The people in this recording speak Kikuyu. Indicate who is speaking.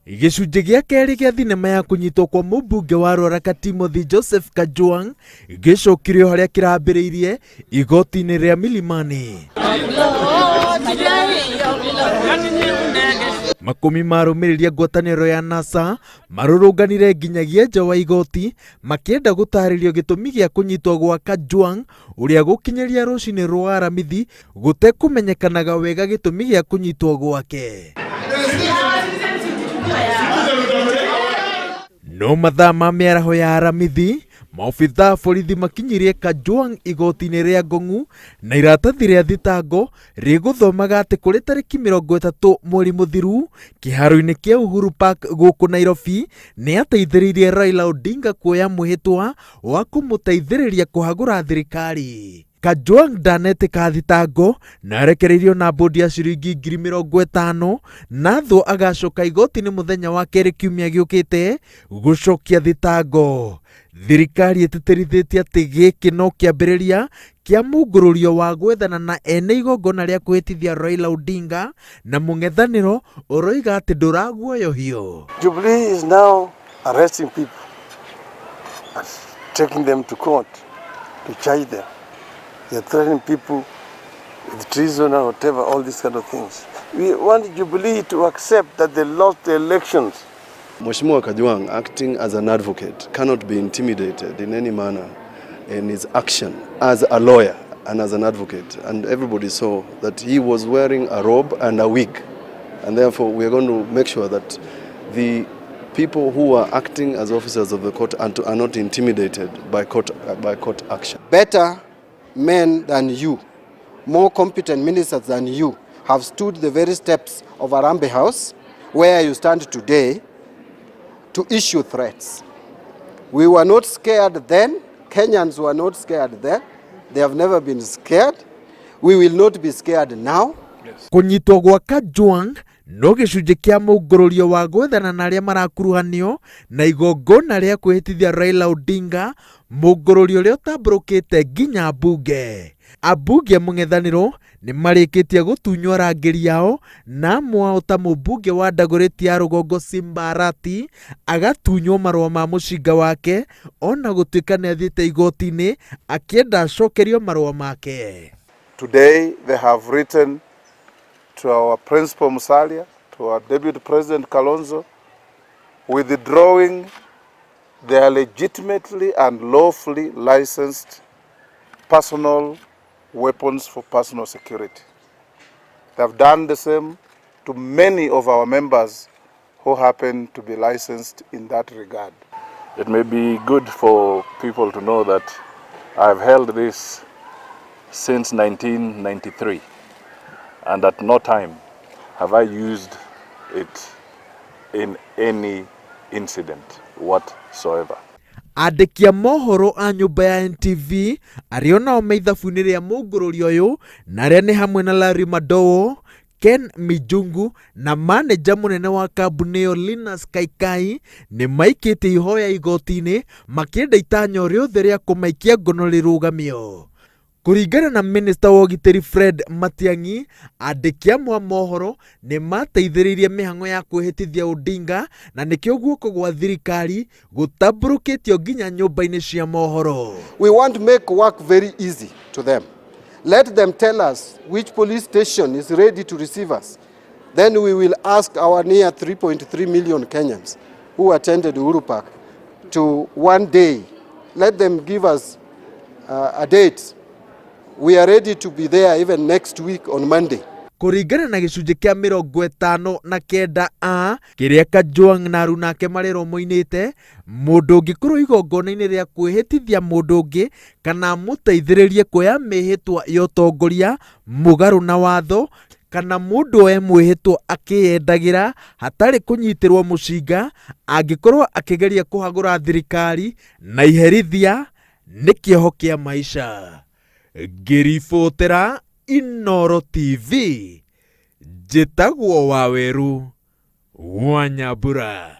Speaker 1: Gĩcunjĩ gĩa kerĩ gĩa thinema ya kũnyitwo kwa mũmbunge wa Ruaraka Timothy Joseph Kajwang gĩcokirio harĩa kĩrambĩrĩirie igoti-inĩ rĩa Milimani. Makũmi ma arũmĩrĩri a ngwatanĩro ya NASA marũrũnganire nginyagia nja wa igoti makĩenda gũtarĩrio gĩtũmi gĩa kũnyitwo gwa Kajwang ũrĩa gũkinyĩria rũcinĩ rwa Aramithi gũtekũmenyekanaga wega gĩtũmi gĩa kũnyitwo gwake. No mathaa ma mĩaraho ya Aramithi, maobithaa a borithi makinyirie Kajwang igoti-inĩ rĩa Ngong'u na iratathi rĩa thitango rĩgũthomaga atĩ kũrĩ tarĩki 30 mweri mũthiru kĩharo-inĩ kĩa Uhuru Park gũkũ Nairobi nĩ ateithĩrĩirie Raila Odinga kuoya mwĩhĩtwa wa kũmũteithĩrĩria kũhagũra thirikari. Kajwang ndanetĩka thitango na arekereirio na mbũndi ya ciringi 50,000 na thũ agacoka igoti-inĩ mũthenya wa kerĩ kiumia gĩũkĩte gũcokia thitango. Thirikari ĩtĩtĩrithĩtie atĩ gĩkĩ no kĩambĩrĩria kĩa mũngũrũrio wa gwethana na ene igongona rĩa kwĩhĩtithia Raila Odinga na mũng'ethanĩro ũroiga atĩ ndũraguoyohio.
Speaker 2: Jubilee is now arresting people and taking them to court to charge them. They're threatening people with treason and whatever, all these kind of things. We want Jubilee to accept that they lost the elections.
Speaker 3: Mheshimiwa Kajwang, acting as an advocate, cannot be intimidated in any manner in his action as a lawyer and as an advocate. And everybody saw that he was wearing a robe and a wig. And therefore, we are going to make sure that the people who are acting as officers of the court are not intimidated by court action.
Speaker 4: Better men than you, more competent ministers than you, have stood the very steps of Harambee House, where you stand today, to issue threats. We were not scared then. Kenyans were not scared then. They have never been scared. We will not be scared now.
Speaker 1: Kũnyitwo gwa Kajwang no gĩcunjĩ kĩa mũngũrũrio wa gwethana na arĩa marakuruhanio na igongona rĩa kwĩhĩtithia Raila Odinga, mũngũrũrio ũrĩa ũtambũrũkĩte nginya mbunge. Ambunge a mũng'ethanĩro nĩ marĩkĩtie gũtunywo arangĩri ao na amwe ao ta mũmbunge wa Dagoretti ya rũgongo Simba Arati agatunywo marũa ma mũcinga wake ona gũtuĩka nĩ athiĩte igoti-inĩ akĩenda acokerio marũa make.
Speaker 2: Today they have written to our Principal Musalia, to our Deputy President Kalonzo, withdrawing their legitimately and lawfully licensed personal weapons for personal security. They have done the same to many of our members who happen to be licensed in that regard.
Speaker 5: It may be good for people to know that I've held this since 1993, and at no time have I used it in any incident whatsoever.
Speaker 1: Andĩki a mohoro a nyũmba ya NTV arĩa onao me ithabu-inĩ rĩa mũngũrũrio ũyũ na arĩa nĩ hamwe na Larry Madowo, Ken Mijungu na maneja mũnene wa kambuni ĩyo Linus Kaikai nĩ maikĩtie ihoya igoti-inĩ makĩenda itanya rĩothe rĩa kũmaikia ngono rĩrũgamio. Kũringana na minista wa ũgitĩri Fred Matiang'i, andĩki amwe a mohoro nĩ mateithĩrĩirie mĩhang'o ya kwĩhĩtithia Odinga na nĩkĩo guoko gwa thirikari gũtambũrũkĩtio nginya nyũmba-inĩ cia mohoro.
Speaker 4: We want to make work very easy to them. Let them tell us which police station is ready to receive us. Then we will ask our near 3.3 million Kenyans who attended Uhuru Park to one day, let them give us a date. We are ready to be there even next week on Monday.
Speaker 1: Kũringana na gĩcunjĩ kĩa 59 a kĩrĩa Kajwang na aruna ake marerwo moinĩte, mũndũ ũngĩkorwo igongona-inĩ rĩa kwĩhĩtithia mũndũ ũngĩ kana amũteithĩrĩrie kuoya mĩhĩtwa ya ũtongoria mũgarũ na watho kana mũndũ oe mwĩhĩtwa akĩyendagĩra hatarĩ kũnyitĩrwo mũcinga angĩkorwo akĩgeria kũhagũra thirikari na iherithia nĩ kĩoho kĩa maisha. Ngĩribotera Inooro TV, njĩtagwo Waweru wa Nyambura.